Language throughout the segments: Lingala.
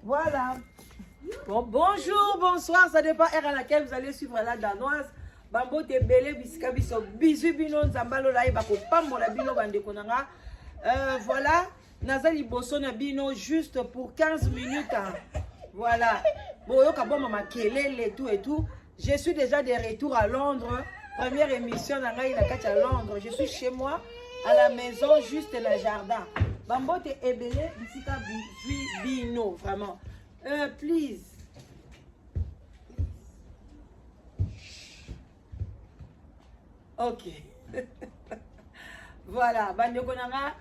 Voilà. Bon, bonjour, bonsoir, ça dépend heure à laquelle vous allez suivre la danoise. Bambote ebele bisika biso bisous bino nzambe alola ye bakopambola bino bandeko na nga. Voilà, naza liboso na bino juste pour 15 minutes. Hein. Voilà. Boyoka boma makelele tout et tout. Je suis déjà de retour à Londres. Première émission na ngai na kati ya Londres. Je suis chez moi à la maison juste le jardin. Bambote ebele bisika bizui bino vraiment. Please. Ok. Voilà, bandeko na nga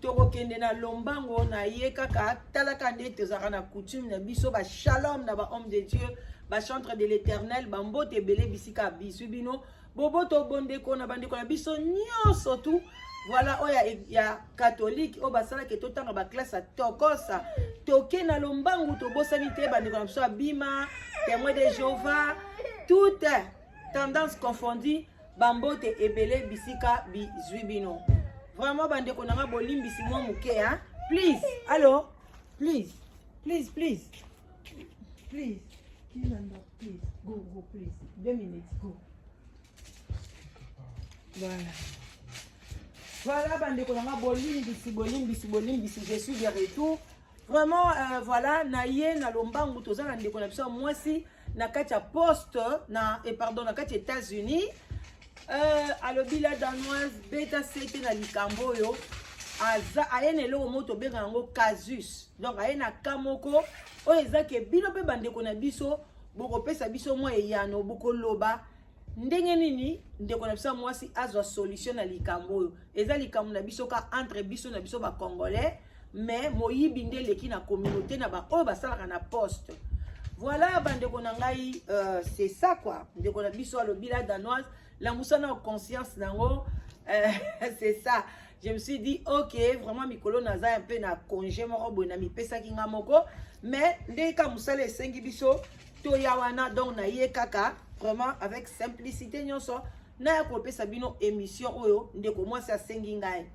tokokende na lombango na ye kaka talaka nde tozalaka na coutume na biso ba shalom na ba homme de Dieu ba chantre de l'éternel bambote ebele bisika bisu bino boboto bondeko na bandeko na biso nyonso tu. Voilà, oyo ya catholique oyo basalaki totanga ba classe ya tokosa toke na lombangu tobosani te bandeko na biso ya bima témoin de Jéhovah toute tendance confondue bambote ebele bisika bizwi bino vraiment bandeko na nga bolimbisi mwa moke hein? Please, allo, please, please, please, please, please, go, go, please, 2 minutes, go. Voilà. Voilà, bandeko na nga bolimbisi, bolimbisi, bolimbisi, je suis de retour. Vraiment, voilà, na ye na lombangu toza na ndeko na biso ya mwasi na kati ya poste na et pardon na kati ya États-Unis. Alobi la danoise beta sete na likambo oyo aza aye na eloko moko tobenga yango casus. Donc aye na ka moko oyo eza ke bino mpe bandeko na biso bokopesa biso mwa eyano bokoloba ndenge nini ndeko na biso ya mwasi azwa solution na likambo oyo. Eza likambo na biso ka entre biso na biso ba congolais, mais moyibi nde eleki na communauté na ba oyo basalaka na poste. Voilà bandeko na ngai, c'est ça quoi. Ndeko na biso alobi la danoise lamusa na conscience nango, c'est ça. Je me suis dit ok, vraiment mikolo naza un peu na congé moko boye na mipesaki nga moko, mais ndenge ka mosala esengi biso toya wana, donc na ye kaka vraiment avec simplicité nyonso naya kopesa bino émission oyo ndeko mwasi asengi ngai.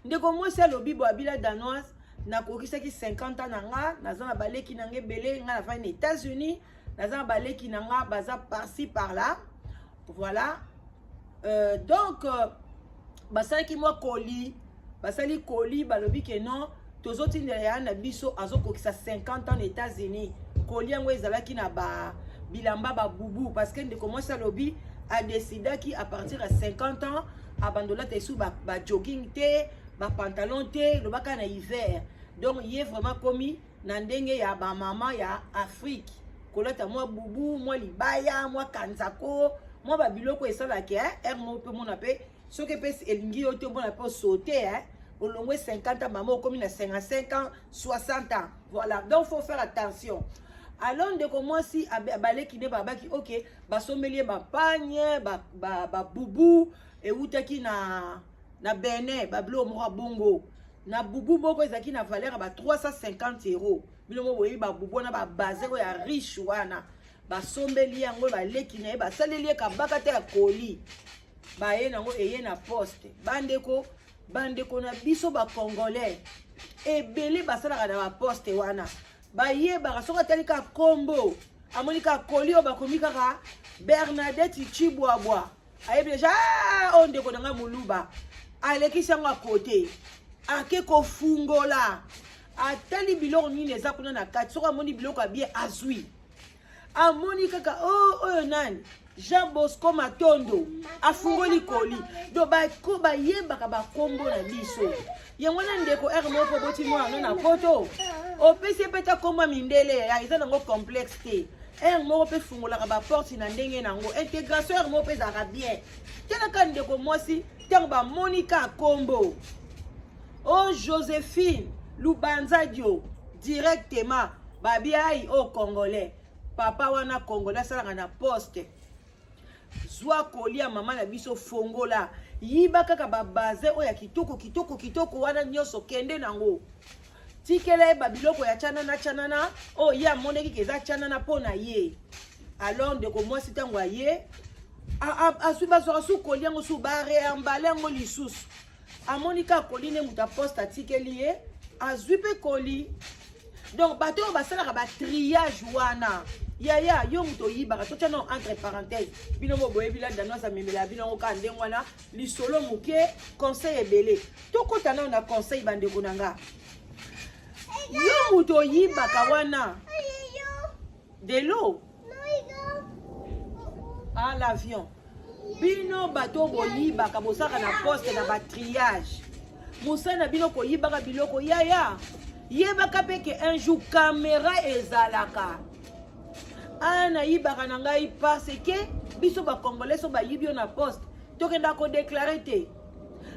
Ndeko mwasi alobi bo abila danoise nakokisaki 50 ans na nga, naza na baleki na nga ebele, nga nafandi na États-Unis, naza na baleki na nga baza par-ci par-là. Voilà. Donc basalaki mwa colis, basali colis, balobi ke non, tozotindela ya na biso azokokisa 50 ans na États-Unis. Colis yango ezalaki na ba bilamba babubu, parce que ndeko mwasi alobi adecidaki à partir ya 50 ans abandolata esu ba jogging te, ba pantalon te, lobaka na hiver. Donc ye vraiment komi na ndenge ya bamama ya Afrique kolata mwa bubu, mwa libaya, mwa kanzako, mwa babiloko esalaka heure moko mpe mona mpe soki mpe elingi yo te omona mpe osote olongwe 50 ans, mama okomi na 55 ans, 60 ans. Voilà, donc faut faire attention. Alors ndeko mwasi baleki nde babaki ok, basombeli ye bapagne, babubu ewutaki na Benin, babiloko moko ya bongo na bubu moko ezalaki na valeur ya ba 350 euros. Bino moko boyebi babubu wana, babase oyo ya riche wana, basombeli yango baleki na ye, basaleli ye kabaka te ya colis, baye nango eye na poste. Bandeko, bandeko na biso bacongolais ebele basalaka na baposte wana, bayebaka soki atali kaka kombo, amoni kaka colis oyo bakomi kaka Bernadette Chibwabwa, ayebi deja oyo ndeko na ngai moluba. Alekisi yango akote, ake kofungola, atali biloko nini eza kuna na kati. Soki amoni biloko ya bien, azwi. Amoni kaka oyo nani Jean Bosco Matondo, afungoli colis. Donc bayebaka bakombo na biso yango wana. Ndeko, ere moko boti mwana na poto, opesi ye mpe ta kombo ya mindele, ya eza nango complexe te. Ere moko mpe fungolaka baporte na ndenge nango, intégration ere moko mpe ezalaka bien. Talaka ndeko mwasi, ntango bamoni ka kombo o Joséphine Lubanza Dio, directement babi ai o congolais, papa wana congolais asalaka na poste. Zwa kolia mama na biso, fongola, yiba kaka babase oyo ya kitoko kitoko kitoko wana nyonso, kende nango, tikela ye babiloko ya tyanana tyanana oyo ye amonaki ke eza tyanana mpo na ye. Alors ndeko mwasi, ntango aye azwi, bazwaka su colis yango, su bareemballer yango lisusu, amoni kaka colis nde moto aposte atikeli ye, azwi mpe colis. Donc bato oyo basalaka batriage wana, yaya, yo moto oyibaka, totya no entre parenthèse, bino mo boyebi la Danoise amemela bino yango kaka ndenge wana. Lisolo moke, conseil ebele. Tokɔta nano na conseil. Bandeko na nga, yo moto oyibaka wana de l'eau à l'avion, bino bato boyibaka, bosalaka na poste na batriage, mosala na bino koyibaka biloko, yaya, yebaka mpe ke un jour caméra ezalaka. Aya, nayibaka na ngai parce que biso bacongolais, so bayibi yo na poste, tokendaka kodéclarer te.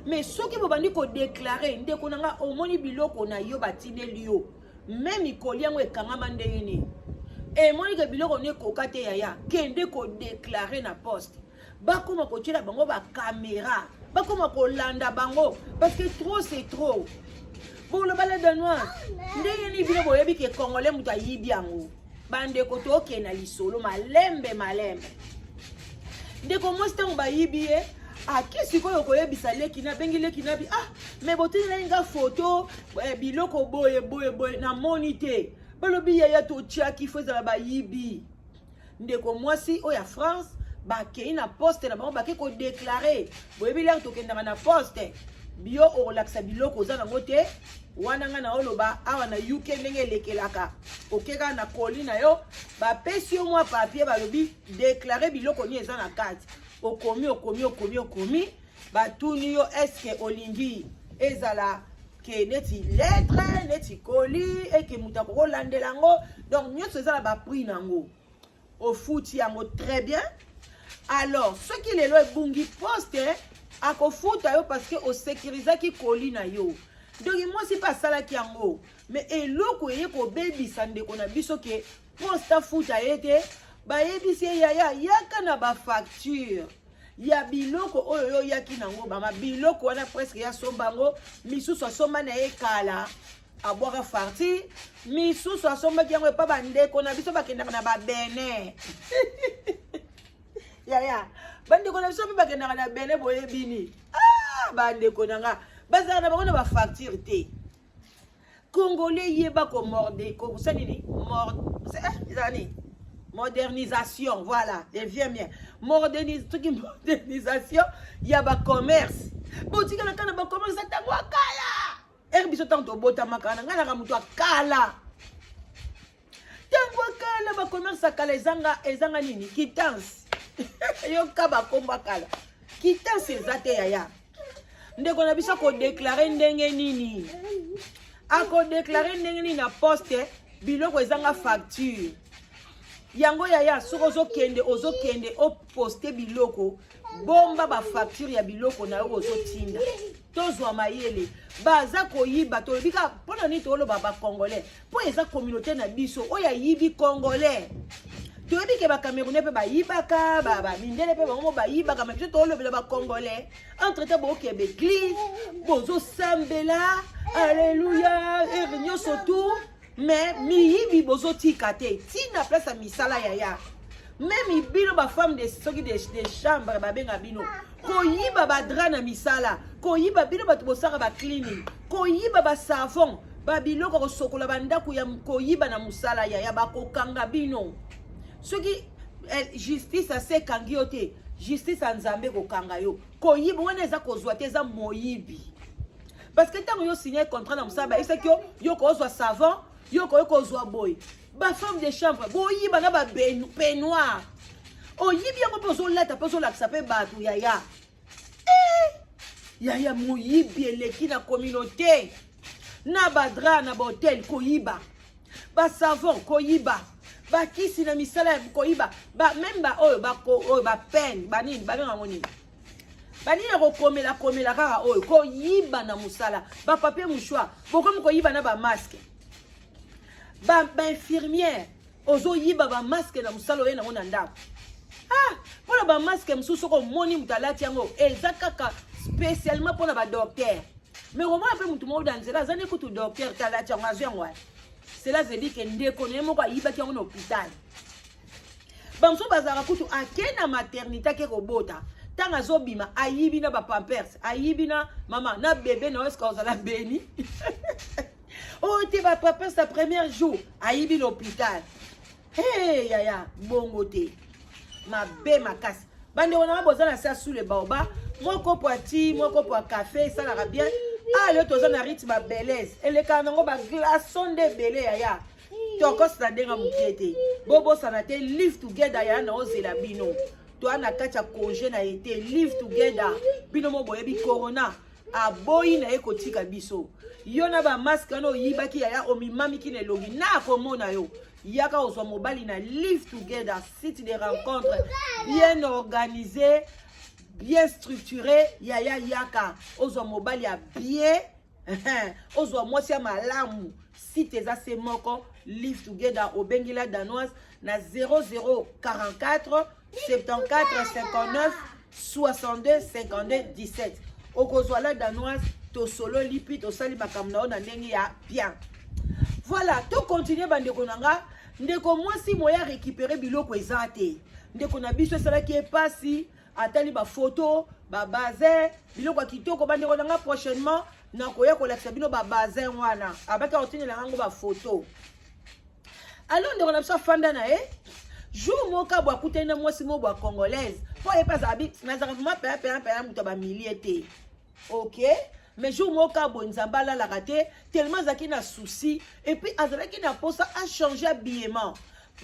Mais soki bobandi kodéclarer, ndeko na nga, omoni biloko na yo batindeli yo, me mikoli yango ekangama ndenge nini, emoni ke biloko no ekoka te, yaya, kende kodéclarer na poste. Bakóma kotiela bango bacaméra, bakóma kolanda bango, parce que trop, c'est trop. Boloba la Danoise, ndenge nini bino boyebi ke congolais moto ayibi yango? Bandeko, tokende na lisolo malembe malembe. Ndeko mwasi, ntango bayibi ye, ake sikoyo koyebisa leki na, abengi leki na bi: "Ah, me botindelaki nga foto, biloko boye boye boye, namoni te." Balobi: "Yaya, totiaki, fo ezala bayibi." Ndeko mwasi oyo ya France, bakei na poste na bango, bakei kodéclarer. Boyebi, lere tokendaka na poste, bio okolakisa biloko oza nango te. Wana ngai na oloba awa na UK ndenge elekelaka, oke kaka na colis na yo, bapesi yo mwa papier, balobi: "Déclare biloko nini eza na kati." Okomi, okomi, okomi, okomi. Batuni yo: "Eske olingi ezala ke neti lettre, neti colis, eke moto akokolandela yango?" Donc nyonso eza na baprix nango, ofuti yango, très bien. Alors soki lelo ebungi, poste akofuta yo parce que osécurisaki colis na yo. Donc mwasi mpe asalaki yango, mais eloko eye kobebisa ndeko na biso ke poste afuta ye te. Bayebisi ye: "Yaya, yaka na bafacture ya biloko oyo yo oyaki nango." Bama biloko wana presque yasomba yango, misusu asomba na ye kala, abwaka farti, misusu asombaki yango epa bandeko na biso bakendaka na babene. Yaya, bandeko na biso mpe bakendaka na bene, boyebini. Ah, bandeko na nga bazalaka na bango na bafacture te. Congolais, yeba komorde, kosa nini, ezala nini, modernisation. Voilà, devient bien soki modernisation ya bacommerce. Botikala kaka na bacommerce ntango akala. Ere biso ntango tobotamaka na ngai, naka moto akala, ntango akala, bacommerce akala ezanga, ezanga nini, quittance. Yoka, bakombo akala, quittance eza te. Yaya, ndeko na biso akodéclarer ndenge nini? Akodéclarer ndenge nini na poste biloko ezanga facture? Yango yaya, soki ozokende, ozokende oposte biloko, bomba bafacture ya biloko na yo ozotinda. Tozwa mayele, baza koyiba. Tolobi kaka mpona nini? Toloba bacongolais mpo eza communauté na biso. Oyo ayibi, congolais. Toyebi ke bacamerounais mpe bayibaka, bamindele mpe bango mo bayibaka, ma biso tolobela bacongolais. Entre temps bookebe église, bozosambela alleluya ere nyonso tu, mais miyibi bozotika te. Ntina place ya misala, yaya, même bino bafemme de soki de chambre, babenga bino koyiba badraps na misala, koyiba bino bato bosaka bacleaning, koyiba basavon, babiloko kosokola bandako ya koyiba na mosala, yaya, bakokanga bino. Soki justice ase ekangi yo te, justice ya Nzambe kokanga yo. Koyiba wana eza kozwa te, eza moyibi, parce que ntango yo signe contrat na mosala, bayebisaki yo: yo kozwa savon, yo koyi kozwa boye. Bafemme de chambre boyiba na bapeignoir, oyibi yango mpe ozolata mpe ozolakisa mpe bato. Yaya, eh! Yaya, moyibi eleki na communauté, na badraps na bahotel koyiba, basavon koyiba, bakisi na misala ya koyiba, même baoyo oyo bapene banini, babenga yango nini, banini ya kokomela komela kaka, oyo koyiba na mosala, bapapier mouchoir, bokomi koyiba na bamasque. Bainfirmière ba ozoyiba bamasque na mosala, oye nango na ndako. Ah, mpona bamasque mosusu, soki omoni moto alati yango, eza kaka spécialement mpona badocteur. Mais komona mpe motu moko na nzela aza ne kutu docteur te, alati yango, azwi yango wana. Cela veut dire ke ndeko na ye moko ayibaki yango na hôpital. Bamosusu bazalaka kutu ake na maternité, ake kobota, ntango azobima ayibi na bapampers, ayibi na mama na bebe na yo. Eske ozala beni? Oyo te bapapa sa premier jour ayibi l'hôpital. Hey, yaya bongo te, mabe makasi. Bandeko na nga, boza na se sous le baobab, mwa kopo ya ti, mwa kopo ya café esalaka bien. Ale toza na rythme ya belaise, elekaka nango baglaçon nde ebele. Yaya, tokos na ndenge moke te. Bobosana te Live Together. Yaya, na ozela bino, toa na kati ya congé na ye te. Live Together, bino mo boyebi corona aboyi na ye kotika biso. Yo na bamasque wana oyibaki, yaya, omimamiki na elongi na akomona yo. Yaka ozwa mobali na Live Together, site de rencontre bien organisé, bien structuré. Yaya, yaka ozwa mobali ya bien, ozwa mwasi ya malamu. Site eza se moko, Live Together. Obengi La Danoise na 0044 74 59 62 52 17. Okozwa La Danoise, tosololi mpi tosali makambo na yo na ndenge ya bien. Voilà, tocontinue, bandeko na nga. Ndeko mwasi moya récupérer biloko eza te. Ndeko na biso esalaki epasi, atali bafoto, babazin, biloko ya kitoko. Bandeko na nga, prochainement nakoya kolakisa bino babazin wana abaki akotindela yango bafoto. Alors ndeko na biso afanda na ye. Jour moko abo akutani na mwasi moko ya Congolaise, mpo ye mpe azala bi nazalaka vraiment peya peya peya moto ya bamilie te. Ok, mais jour moko aboye, Nzambe alalaka te, tellement azalaki na souci et puis azalaki na mposa achanger habillement.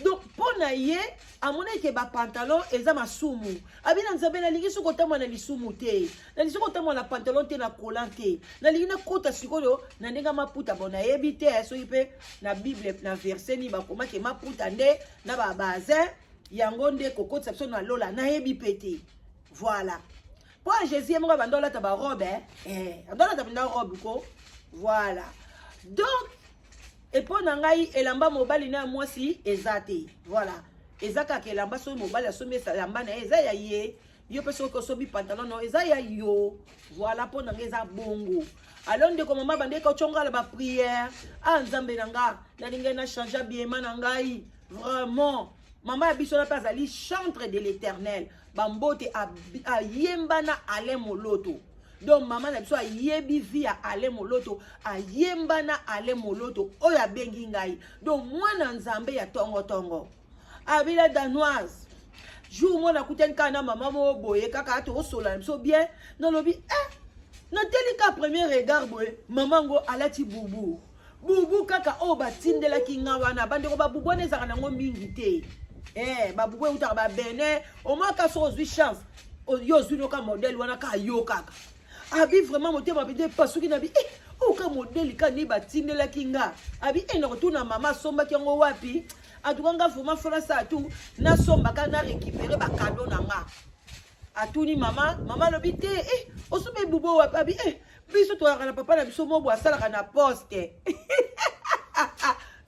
Donc mpo na ye amonaki ke bapantalon eza masumu. Abi na Nzambe: "Nalingi soki kotambola na lisumu te, nalingi soki kotambola na pantalon te, na collant te, nalingi nakota sikoyo na ndenge ya maputa." Bon, nayebi te soki mpe na Bible, na verset nini bakomaki maputa nde na babazin yango nde kokotisa biso na lola, nayebi mpe te. Voilà, mpo ya Jésus ye moko abanda olata barobe, eh, anda olata mpenza robe ko. Voilà, donc epo na ngai elamba mobali na ya mwasi eza te. Voilà, eza kaka elamba. Soki mobali asombi elamba na ye, eza ya ye. Yo mpe soki osombi pantalon no, eza ya yo. Voilà, mpo na ngai eza bongo. Alors ndeko mama bandeki otyongala baprière: "A Nzambe na nga, nalingai na change habillement na ngai vraiment." Mama ya biso na mpe azali chantre de l'Éternel, bambote, ayemba na Alain Moloto. Donc mama na biso ayebi vie ya Alain Moloto, ayemba na Alain Moloto oyo abengi ngai. Donc mwana Nzambe ya tongotongo abila Danoise. Jour moko nakutani kaka na mama moko boye, kaka tokosola na biso bien, nalobi: "Eh, nateli ka premier regard boye, mama ngo alati bubu, bubu kaka oyo batindelaki nga wana." Bandeko, babubu wana ezalaka nango mingi te. Babubu eutaka babene omaka. Soki ozwi chance, yo ozwi noka modèle wana kaka yo kaka. Abi vraiment motema mpenza epasuki na bi eh, oyo ka modèle ka nde batindelaki nga. Abi e na kotuna mama asombaki yango wapi. Atuka nga vraiment fona sala tu nasombaka na récupérer bacadeau na nga. Atuni mama, mama alobi te: "Eh, osomba ebubu wapi?" Abi: "Eh, biso toyaka na papa na biso mobo asalaka na poste."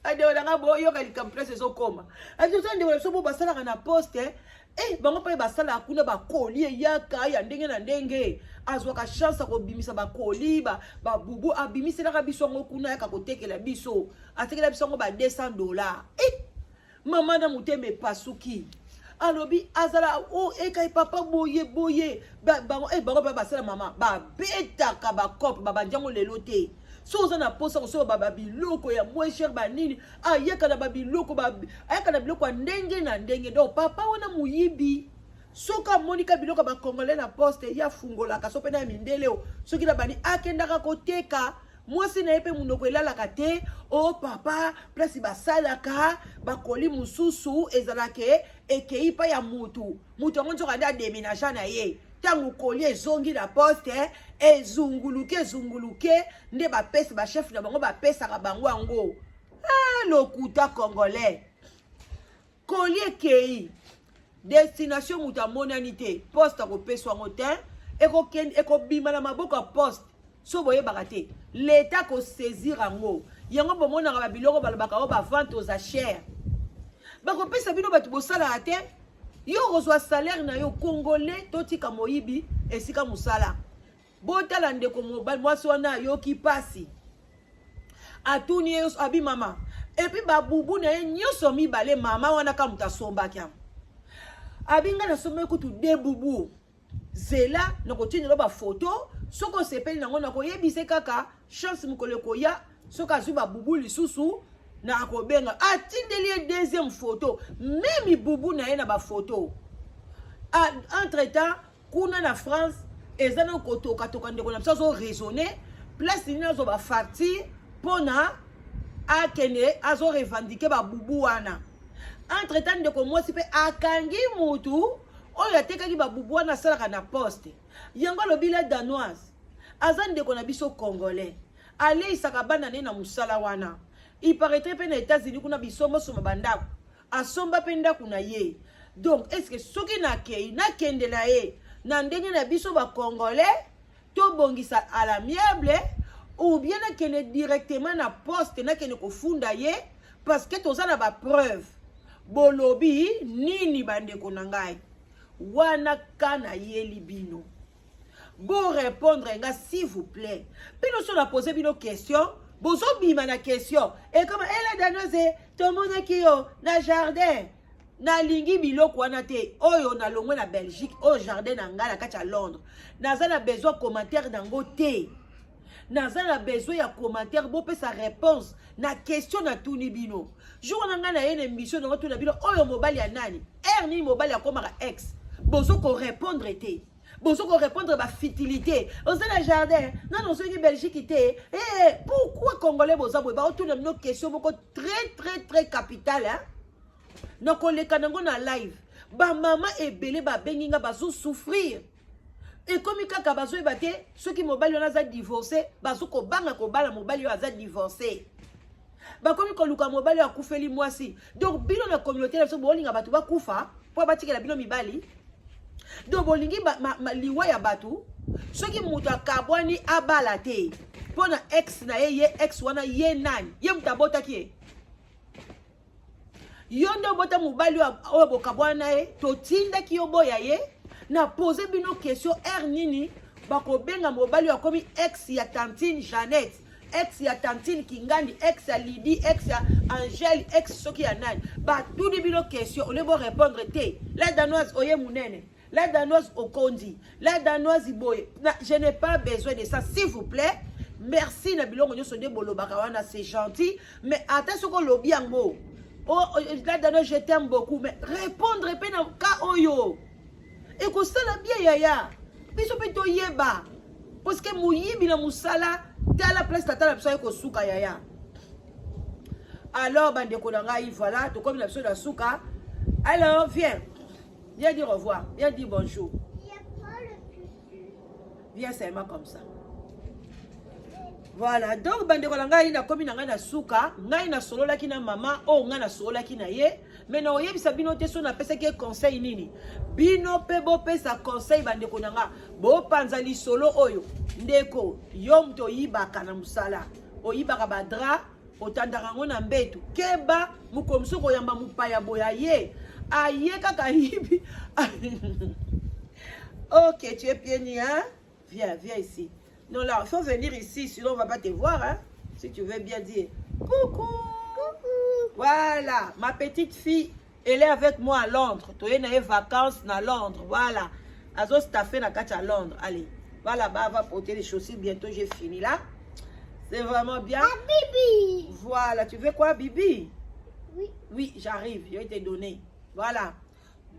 Bandeko na nga, boyoka likambo place ezokoma. Atoza ndeko na biso mo basalaka na poste. Eh, bango mpe basalaka kuna, bakoli eyaka ya ndenge na ndenge. Azwaka chance ya kobimisa bakoli, babubu, abimiselaka biso yango kuna, ayaka kotekela biso, atekela biso yango ba 200 $. Eh, mama na motema epasuki, alobi azala o ekai papa boye boye. Bango eh, bango mpe basala, mama babetaka bacope, babandi yango lelo te. So oza na mposa kosomba babiloko ya moins cher, banini, ayaka na babiloko, ayaka na biloko ya ndenge na ndenge. Donc papa wana moyibi, soki amonika biloko ya bacongolais na poste, ye afungolaka so mpe na ya mindele o soki na bani akendaka koteka. Mwasi na ye mpe monoko elalaka te. O papa place basalaka bakoli mosusu ezalaka ekei pa ya mutu, mutu yango nzoka nde adéménager na ye. Ntango koli ezongi na poste, ezunguluke ezunguluke nde bapesi bachef na bango, bapesaka bango yango. Ah, lokuta congolais. Koli ekei destination, moto amonani te. Poste akopesa yango te, ekobima na maboko ya poste. So boyebaka te, leta kosaisir yango. Yango bomonaka babiloko balobaka oyo bavente aux enchères, bakopesa bino bato bosalaka te. Yo kozwa salaire na yo. Congolais, totika moyibi esika mosala. Botala ndeko mobali, mwasi wana ayoki mpasi, atuni ye, abi: "Mama," et puis babubu na ye nyonso mibale, mama wana ka moto asombaki yango. Abi: "Ngai nasombaki kutu de bubu, zela nakotindela bafoto, soki osepeli nango nakoyebise kaka chance mokolo ekoya." Soki azwi babubu lisusu, na akobenga. Atindeli ye deuxième photo, même bubu na ye na bafoto. Entre temps, kuna na France eza na kotokatoka. Ndeko na biso azoraisonner place nini azwa bafacture mpona akende azorevendiquer babubu wana. Entre temps, ndeko mwasi mpe akangi mutu oyo atekaki babubu wana, asalaka na poste yango. Alobi la Danoise aza ndeko na biso congolais, aleisaka bana ne na mosala wana. Il paraîtrait mpe na États-Unis kuna bisombosomba bandako, asomba mpe ndako na ye. Donc est ce que soki nakei, nakende na ye na ndenge na biso bacongolais, tobongisa à l'amiable, ou bien nakende directement na poste, nakende kofunda ye, parce que toza na bapreuve? Bolobi nini, bandeko na ngai? Wana ka nayeli bino, borépondre nga s'il vous plaît. Bino so napose bino question, bozobima na question ekoma ela Danoise, tomonaki yo na jardin. Nalingi biloko wana te. Oyo nalongwe na Belgique, oyo jardin na ngai na kati ya Londres, naza na besoin commentaire nango te. Naza na besoin ya commentaire, bopesa réponse na question natuni bino. Jour na ngai na ye na émission nango, tuna bino oyo mobali ya nani, heure nini mobali akomaka ex. Bozo korépondre te, bozo korépondre bafutilité. Oza na jardin nano, ozongi Belgique te. Eh, pourquoi congolais boza boye? Baotuna bino question moko très très très capitale, hein? Nakoleka nango na live. Bamama ebele babengi nga, bazosouffrir. Ekomi kaka bazoyeba te soki mobali wana aza divorcé. Bazokobanga kobala mobali oyo aza divorcé, bakomi koluka mobali oyo akufeli mwasi. Donc bino na communauté na biso, bolinga bato bakufa mpo batikela bino mibali. Donc bolingi liwa ya bato. Soki moto akabwani, abala te mpo na ex na ye. Ye ex wana, ye nani? Ye moto abotaki ye? Yo nde obota mobali oyo bokabwana na ye? Totindaki yo boya ye? Na pose bino question: heure nini bakobenga mobali oyo akomi ex ya tantine Jeannette, ex ya tantine Kingandi, ex ya Lidi, ex ya Angele, ex soki ya nani? Batuni bino question, ole borépondre te. La Danoise oye monene, la Danoise okondi, la Danoise boye. Je n'ai pas besoin de ça, s'il vous plaît. Merci na biloko nyonso nde bolobaka wana, c'est gentil, mais ata soki olobi yango, oh, la Danoise, je t'aime beaucoup, mais répondre mpe na ka oyo ekosala bien, yaya. Biso mpe toyeba, parce que moyibi na mosala, tala place tata na biso aye kosuka, yaya. Alors bandeko na ngai, voilà, tokomi na biso na suka. Alors viens, viens dire au revoir, viens dire bonjour. Il n'y a pas le tissu. Viens seulement comme ça. Voilà, donc bandeko na ngai, nakomi na ngai na suka. Ngai nasololaki na mama oyo, ngai nasololaki na ye, mais na oyebisa bino te so napesaki ye conseil nini. Bino mpe bopesa conseil, bandeko na nga. Bopanza lisolo oyo. Ndeko, yo moto oyibaka na mosala, oyibaka badraps, otandaka yango na mbeto, keba. Mokolo mosusu koyamba mopaya boye, aye aye kaka ayibi. Ok, tu es pieds nus, hein? Viens, viens ici. Non, là, il faut venir ici, sinon on va pas te voir, hein? Si tu veux bien dire coucou. Coucou. Voilà, ma petite fille, elle est avec moi à Londres. Tu es vacances à Londres. Voilà. Azo staffé na kati à Londres. Allez. Voilà, bah, va porter les chaussures. Bientôt, j'ai fini là. C'est vraiment bien. Ah, Bibi. Voilà. Tu veux quoi, Bibi? Oui. Oui, j'arrive. Je vais te donner. Voilà.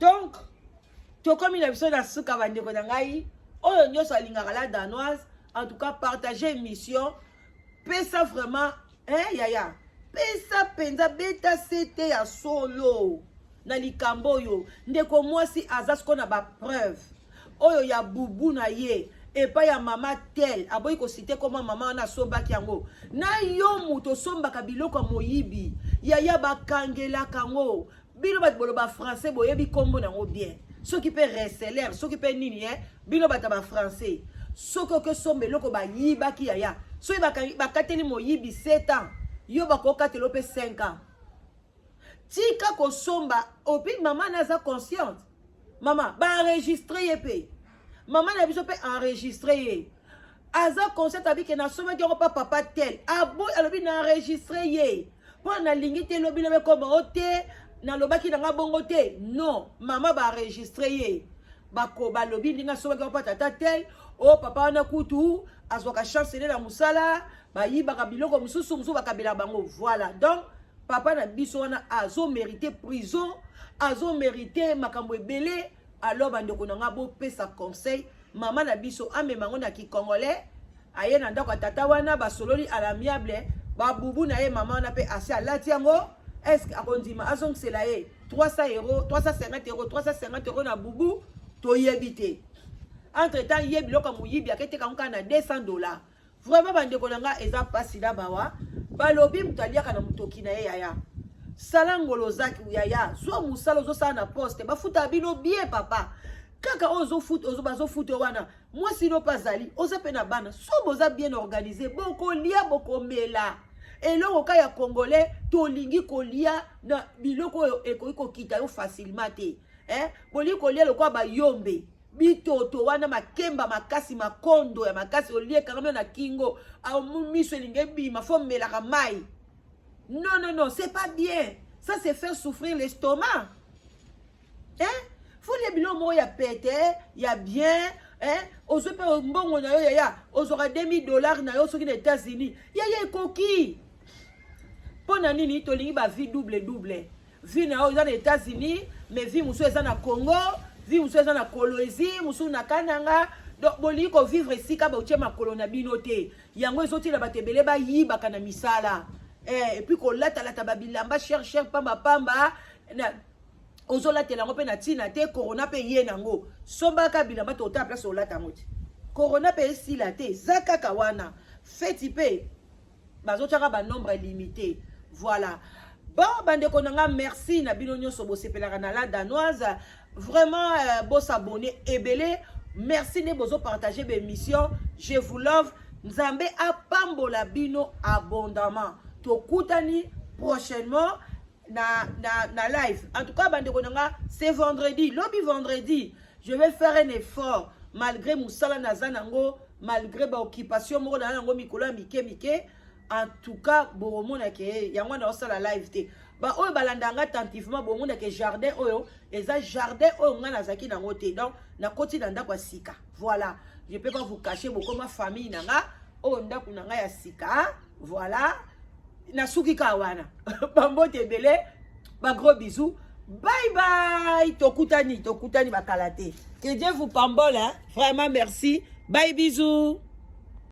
Donc, tokomi na biso na suka, bandeko na ngai. Oyo nyonso alingaka la Danoise, en tout cas, partager émission. Pesa vraiment, hein, yaya. Pesa mpenza, beta sete ya solo na likambo oyo. Ndeko mwasi aza sikoyo na bapreuve oyo ya bubu na ye epai ya mama tel. Aboyi kociter koma mama wana asombaki yango. Na yo moto osombaka biloko ya moyibi, yaya, bakangelaka yango. Bino bato boloba français, boyebi nkombo nango bien, soki mpe reseller, soki mpe nini, eh? Bino bato ya bafrançais, soki okesomba eloko bayibaki, yaya, soki bakateli moyibi 7 ans, yo bakokatela mpe 5 ans. Tika kosomba. Opi mama na aza consciente, mama baenregistrer ye mpe, mama na biso mpe enregistre ye. Aza consciente, abike nasombaki yango mpa papa tel. Aboy, alobi na enregistre ye mpo nalingi te elobi lobi ekoma o te nalobaki nanga bongo te. Non, mama baenregistrer ye. Bako balobi ndenge asombaki yango mpa tata tel. O papa wana kutu azwaka chance na mosala. Bayibaka biloko mosusu mosusu, bakabela bango. Voilà, donc papa na biso wana azomérite prison, azomérite makambo ebele. Alors bandeko na nga, bopesa conseil mama na biso amema yango na kicongolais. Aye na ndako ya tata wana, basololi à l'amiable. Babubu na ye, mama wana mpe asi alati yango. Est-ce akondima azongisela ye 300 euro, 350 euro, 350 euro na bubu? Toyebi te. Entre temps, ye biloko ya moyibi aketeka yango kaka na 200 $. Vraiment, bandeko na nga, eza mpasi na bawa. Balobi moto aliaka na motoki na ye. Yaya, sala ngolo ozaki. Yaya, zwa mosala, ozosala na poste, bafutaka bino bien. Papa, kaka oyo bazofuta wana, mwasi no mpe azali, oza mpe na bana. So boza bien organisé, bokolia, bokomela. Eloko ka ya Congolais, tolingi kolia na biloko oyo ekoki kokita yo facilement te, eh? Bolingi kolia lokola bayombe bitoto wana, makemba makasi, makondo ya makasi, oliekanga mio na kingo, miso elingi ebima, fo melaka mai. Non, non, non, c'est pas bien. Ça, c'est faire souffrir l'estomac, hein? Folia biloko moko ya pete, ya bien, hein? Ozwi mpe mbongo na yo, yaya, ozwaka 2000 $ na yo soki na États-Unis, yaya, ekoki. Mpo na nini tolingi bavie double double? Vie na yo eza na États-Unis, mais vie mosusu eza na Congo, vie mosusu eza na Kolwezi, mosusu na Kananga. Donc bolingi kovivre esika botie makolo na bino te. Yango ezotina bato ebele bayibaka na misala, et puis kolatalata babilamba cher cher, pambapamba na ozolatela yango mpe na ntina te. Corona mpe ye nango, sombaka bilamba, totala place olata yango te. Corona mpe esila te, eza kaka wana. Feti mpe bazotiaka banombre limité. Voilà. Bon, bandeko na nga, merci na bino nyonso bosepelaka na La Danoise. Vraiment, bosabonner ebele. Merci nde bozopartage baémission. Je vous love. Nzambe apambola bino abondamment. Tokutani prochainement na live. En tout cas, bandeko na nga, c'est vendredi, lobi vendredi, je vais faire un effort malgré mosala naza nango, malgré baoccupation moko na yango mikolo ya mike mike. En tout cas, bokomona ke yango wana osala live te. Baoyo balanda nga attentivement, bomona ke jardin oyo eza jardin oyo ngai nazalaki nango te. Donc nakoti na ndako ya sika. Voilà, je peux pas vous cacher, bokoma famille na nga. Oyo ndako na ngai ya sika. Voilà, nasuki kaka wana. Bambote ebele, bagros bisous, bye bye. Tokutani, tokutani bakala te. Que Dieu vous pambole, hein? Vraiment merci, bye, bisous.